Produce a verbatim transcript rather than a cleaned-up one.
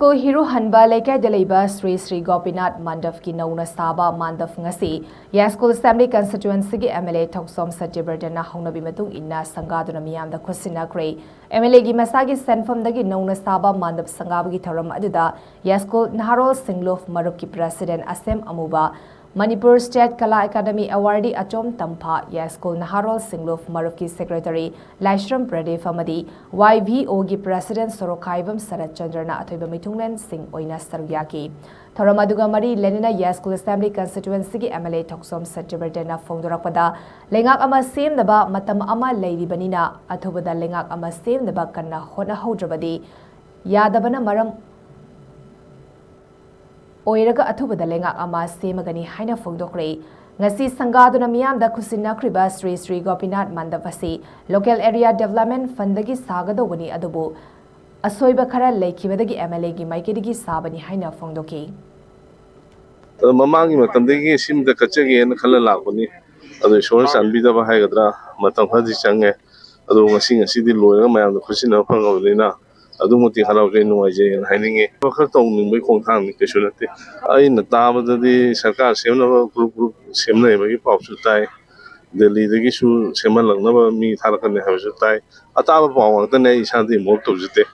ꯀꯣ ꯍꯤꯔꯨ ꯍꯟꯕ ꯂꯩꯀꯥꯏꯗ ꯂꯩꯕ ꯁ꯭ꯔꯤ ꯁ꯭ꯔꯤ ꯒꯣꯄꯤꯅꯥꯊ ꯃꯟꯗꯞꯀꯤ ꯅꯧꯅ ꯁꯥꯕ ꯃꯟꯗꯞ ꯉꯁꯤ ꯌꯥꯏꯁ꯭ꯀꯨꯜ ꯑꯦꯁꯦꯝꯕ꯭ꯂꯤ ꯀꯟꯁꯇꯤꯇ꯭ꯌꯨꯑꯦꯟꯁꯤꯒꯤ ꯑꯦꯝ ꯑꯦꯜ ꯑꯦ ꯊꯣꯛꯆꯣꯝ ꯁꯇ꯭ꯌꯕ꯭ꯔꯇꯅ ꯍꯧꯅꯕꯤ ꯃꯇꯨꯡ ꯏꯟꯅ ꯁꯪꯒꯥꯗꯨꯅ ꯃꯤꯌꯥꯝꯗ ꯈꯨꯠꯁꯤꯟꯅꯈ꯭ꯔꯦ꯫ ꯑꯦꯝ ꯑꯦꯜ ꯑꯦꯒꯤ ꯃꯁꯥꯒꯤ ꯁꯦꯟꯐꯝꯗꯒꯤ ꯅꯧꯅ ꯁꯥꯕ ꯃꯟꯗꯞ ꯁꯪꯒꯥꯕꯒꯤ ꯊꯧꯔꯝ ꯑꯗꯨꯗ ꯌꯥꯏꯁ꯭ꯀꯨꯜ ꯅꯍꯥꯔꯣꯜ ꯁꯤꯡꯂꯨꯞ ꯃꯔꯨꯞꯀꯤ ꯄ꯭ꯔꯦꯁꯤꯗꯦꯟꯠ ꯑꯁꯦꯝ ꯑꯃꯨꯕ, ꯃꯅꯤꯄꯨꯔ ꯁ꯭ꯇꯦꯠ ꯀꯂꯥ ꯑꯦꯀꯥꯗꯃꯤ ꯑꯦꯋꯥꯔꯗꯤ ꯑꯆꯣꯝ ꯇꯝꯐꯥ, ꯌꯥꯏꯁ꯭ꯀꯨꯜ ꯅꯍꯥꯔꯣꯜ ꯁꯤꯡꯂꯨꯞ ꯃꯔꯨꯞꯀꯤ ꯁꯦꯀ꯭ꯔꯦꯇꯔꯤ ꯂꯥꯏꯁ꯭ꯔꯝ ꯄ꯭ꯔꯗꯤꯞ ꯑꯃꯗꯤ ꯋꯥꯏ ꯚꯤ ꯑꯣꯒꯤ ꯄ꯭ꯔꯦꯁꯤꯗꯦꯟꯠ ꯁꯣꯔꯣꯛꯈꯥꯏꯕꯝ ꯁꯔꯠ ꯆꯟꯗ꯭ꯔꯅ ꯑꯊꯣꯏꯕ ꯃꯤꯊꯨꯡꯂꯦꯟꯁꯤꯡ ꯑꯣꯏꯅ ꯁꯔꯨꯛ ꯌꯥꯈꯤ꯫ ꯊꯧꯔꯝ ꯑꯗꯨꯒ ꯃꯔꯤ ꯂꯩꯅꯅ ꯌꯥꯏꯁ꯭ꯀꯨꯜ ꯑꯦꯁꯦꯝꯕ꯭ꯂꯤ ꯀꯟꯁꯇꯤꯇ꯭ꯌꯨꯑꯦꯟꯁꯤꯒꯤ ꯑꯦꯝ ꯑꯦꯜ ꯑꯦ ꯊꯣꯛꯆꯣꯝ ꯁꯇ꯭ꯌꯕ꯭ꯔꯇꯅ ꯐꯣꯡꯗꯣꯔꯛꯄꯗ, ꯂꯩꯉꯥꯛ ꯑꯃ ꯁꯦꯝꯅꯕ ꯃꯇꯝ ꯑꯃ ꯂꯩꯔꯤꯕꯅꯤꯅ, ꯑꯊꯨꯕꯗ ꯂꯩꯉꯥꯛ ꯑꯃ ꯁꯦꯝꯅꯕ ꯀꯟꯅ ꯍꯣꯠꯅꯍꯧꯗ꯭ꯔꯕꯗꯤ ꯌꯥꯗꯕꯅ ꯃꯔꯝ ꯑꯣꯏꯔꯒ ꯑꯊꯨꯕꯗ ꯂꯩꯉꯥꯛ ꯑꯃ ꯁꯦꯝꯃꯒꯅꯤ ꯍꯥꯏꯅ ꯐꯣꯡꯗꯣꯛꯈ꯭ꯔꯦ꯫ ꯉꯁꯤ ꯁꯪꯒꯥꯗꯨꯅ ꯃꯤꯌꯥꯝꯗ ꯈꯨꯠꯁꯤꯟꯅꯈ꯭ꯔꯤꯕ ꯁ꯭ꯔꯤ ꯁ꯭ꯔꯤ ꯒꯣꯄꯤꯅꯥꯊ ꯃꯟꯗꯞ ꯑꯁꯤ ꯂꯣꯀꯦꯜ ꯑꯦꯔꯤꯌꯥ ꯗꯦꯕꯂꯞꯃꯦꯟꯠ ꯐꯟꯗꯒꯤ ꯁꯥꯒꯗꯧꯕꯅꯤ, ꯑꯗꯨꯕꯨ ꯑꯁꯣꯏꯕ ꯈꯔ ꯂꯩꯈꯤꯕꯗꯒꯤ ꯑꯦꯝ ꯑꯦꯜ ꯑꯦꯒꯤ ꯃꯥꯏꯀꯩꯗꯒꯤ ꯁꯥꯕꯅꯤ ꯍꯥꯏꯅ ꯐꯣꯡꯗꯣꯛꯈꯤ꯫ ꯑꯗꯣ ꯃꯃꯥꯡꯒꯤ ꯃꯇꯝꯗꯒꯤ ꯁꯤꯝꯇ ꯀꯠꯆꯒꯦꯅ ꯈꯜꯂ ꯂꯥꯛꯄꯅꯤ꯫ ꯑꯗꯣ ꯏꯁꯣꯔꯅ ꯆꯥꯟꯕꯤꯗꯕ ꯍꯥꯏꯒꯗ꯭ꯔꯥ, ꯃꯇꯝ ꯈꯔꯗꯤ ꯆꯪꯉꯦ꯫ ꯑꯗꯣ ꯉꯁꯤ, ꯉꯁꯤꯗꯤ ꯂꯣꯏꯔꯒ ꯃꯌꯥꯝꯗ ꯈꯨꯠꯁꯤꯟꯅꯕ ꯐꯪꯉꯕꯅꯤꯅ ꯑꯗꯨꯛ ꯃꯇꯤꯛ ꯍꯔꯥꯎꯖꯩ, ꯅꯨꯡꯉꯥꯏꯖꯩꯅ ꯍꯥꯏꯅꯤꯡꯉꯤ꯫ ꯊꯕꯛ ꯈꯔ ꯇꯧꯅꯤꯡꯕꯒꯤ ꯈꯣꯡꯊꯥꯡꯅꯤ, ꯀꯩꯁꯨ ꯅꯠꯇꯦ꯫ ꯑꯩꯅ ꯇꯥꯕꯗꯗꯤ ꯁꯔꯀꯥꯔ ꯁꯦꯝꯅꯕ ꯒ꯭ꯔꯨꯞ ꯒ꯭ꯔꯨꯞ ꯁꯦꯝꯅꯩꯕꯒꯤ ꯄꯥꯎꯁꯨ ꯇꯥꯏ꯫ ꯗꯦꯜꯂꯤꯗꯒꯤꯁꯨ ꯁꯦꯝꯍꯜꯂꯛꯅꯕ ꯃꯤ ꯊꯥꯔꯛꯀꯅꯤ ꯍꯥꯏꯕꯁꯨ ꯇꯥꯏ꯫ ꯑꯇꯥꯕ ꯄꯥꯎ ꯉꯥꯛꯇꯅꯦ, ꯑꯩ ꯏꯁꯥꯗꯤ involve ꯇꯧꯖꯗꯦ꯫